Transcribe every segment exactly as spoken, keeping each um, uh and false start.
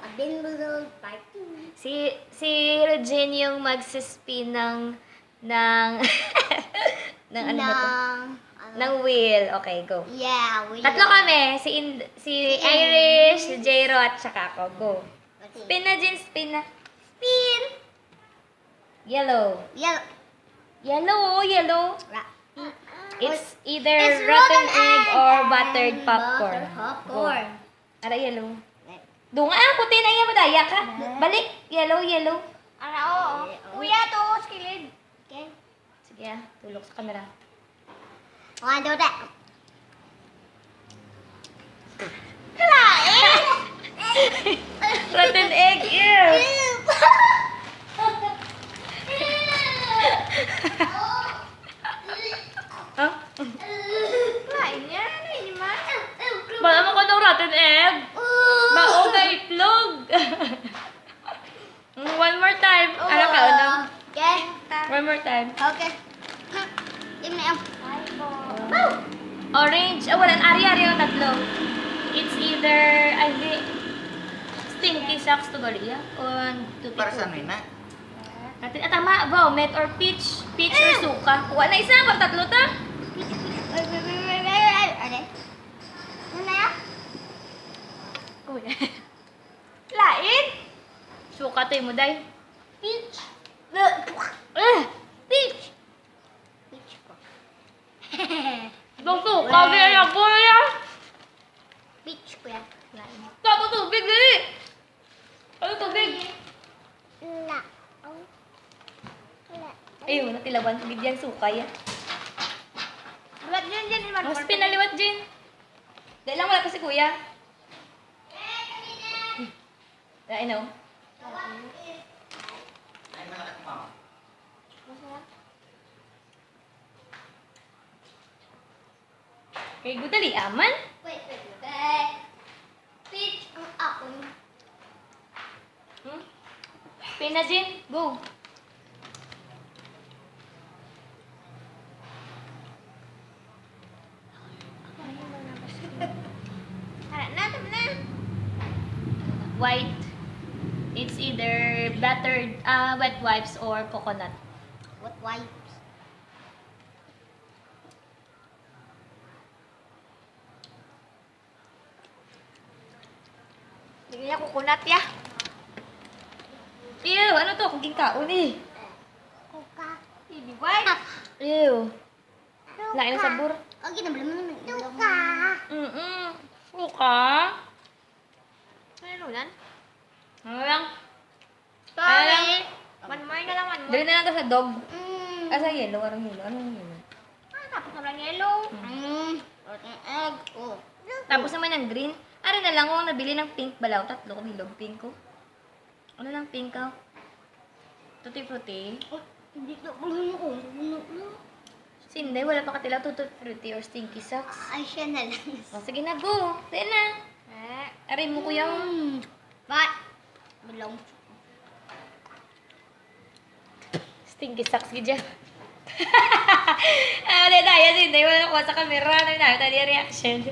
Abin Bulol Part two. Si, si Regine yung magsispin ng, ng, ng ano na to? Ng, ano? Ng wheel. Okay, go. Yeah, wheel. Tatlo kami. Si, In-, si, si Irish, si Irish, si Jairo, at saka ako. Go. Okay. Spin na, Jin. Spin na. Spin! Yellow. Yellow. Yellow, yellow. Ra- It's either rotten egg or buttered popcorn. Buttered popcorn. Go. Ara, yellow. Dunga, ang puti na iya, madaya ka. Balik, yellow, yellow. Ara, oo. Yellow. Kuya, to, sa kilid. Okay. Sige, ah, tulog sa camera. One, two, three. Kalain! Rotten egg, ew! Huh? Kalain niya, ano yun, ma? Wala mo ko ng rotten egg. Maong na itlog. Mm, one more time. Ano ka, ano? Okay. One more time. Okay. Give me a... Orange. Ah, wala. Ari, ari ang tatlo. It's either, ay, hindi. Stinky socks to gali, ah. One, two, three, four. Para sa ano yun, na? Natin, ah, tama. Vomit or peach. Peach or suka. Kuha na isa. Para tatlo ta. Peach, peach. Wait, wait, wait, wait, wait, wait. Okay. Ano na yan? Kuya. Lain? Suka to imo, day. Peach. Eh, peach. Peach ko. Itong suka, wow, kaya ako yan. Peach ko yan. Lain. Dapat tubig, dali. Ano tubig? Na. Ayun, natilawan ko gid yang suka, ya. Liwat, Jin, Jin, liwat. Mas pinaliwat, Jin. Dahil lang wala pa si kuya. Ay, no. Kay gudali, aman. Wait, wait, wait. Peach ang akon. Hmm? Pina, Jin, go. Tara na, tara na. White. It's either buttered, ah, wet wipes or coconut. Wet wipes. Hindi niya kukunat, ya. Ew, ano to? Akong ginkaon, eh. Kuka. Hindi, why? Ew. Lain ang sabor. Oh, ginabla mo naman. Suka. Mm-mm. Suka. Ano yan? Ano lang? Sorry. One more na lang, one more. Dali na lang to sa dog. Mm. Ah, sa yellow. Anong yellow? Anong yellow? Ah, tapos na lang yellow. Mm. Mm. Rotten egg. Oh. Tapos naman ang green. Ari na lang, oh, ang nabili ng pink balaw. Tatlo ko bilog pink ko. Ano lang pink ka? Tutti Frutti? Oh, hindi na, ano ko, ano ko. Si Inday, wala pa katilaw, Tutti Frutti or Stinky Socks. Ay, siya na lang. Oh, sige na, go. Dali na. Eh. Aray mo, kuya. Mm. Bye. Belong. Stinky socks gid siya. Ah, wala tayo, si Inday, wala nakuha sa camera. Ano na, tayo reaction.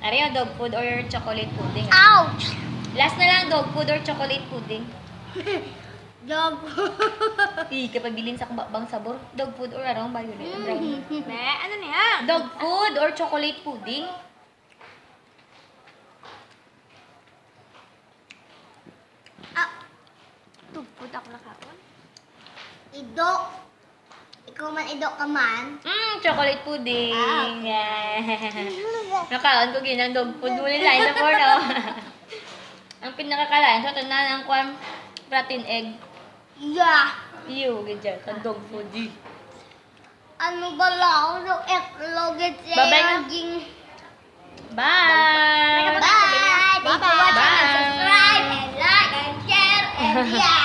Ari yung dog food or chocolate pudding, ah. Ouch! Last na lang, dog food or chocolate pudding. Dog food. Eh, kapabilin sa kung bang sabor. Dog food or ano, violet, brown. Mm. Be, ano niya? Dog food or chocolate pudding? Ah. Tugpod ako nakaon. Idok. Ikaw man, idok ka man. Mm, chocolate pudding. Ah, okay. Yeah. Nakaon ko ginang dog food. Muli na, ina porno. Ang pinakakalain sa tanan ang kwan, rotten egg. Yeah. Iyo, gidya, sa dog food, eh. Ano ba lang? Ano, itlog, it's... Babay na. Bye. Bye. Bye. Thank you for watching and subscribe and like and share and yeah.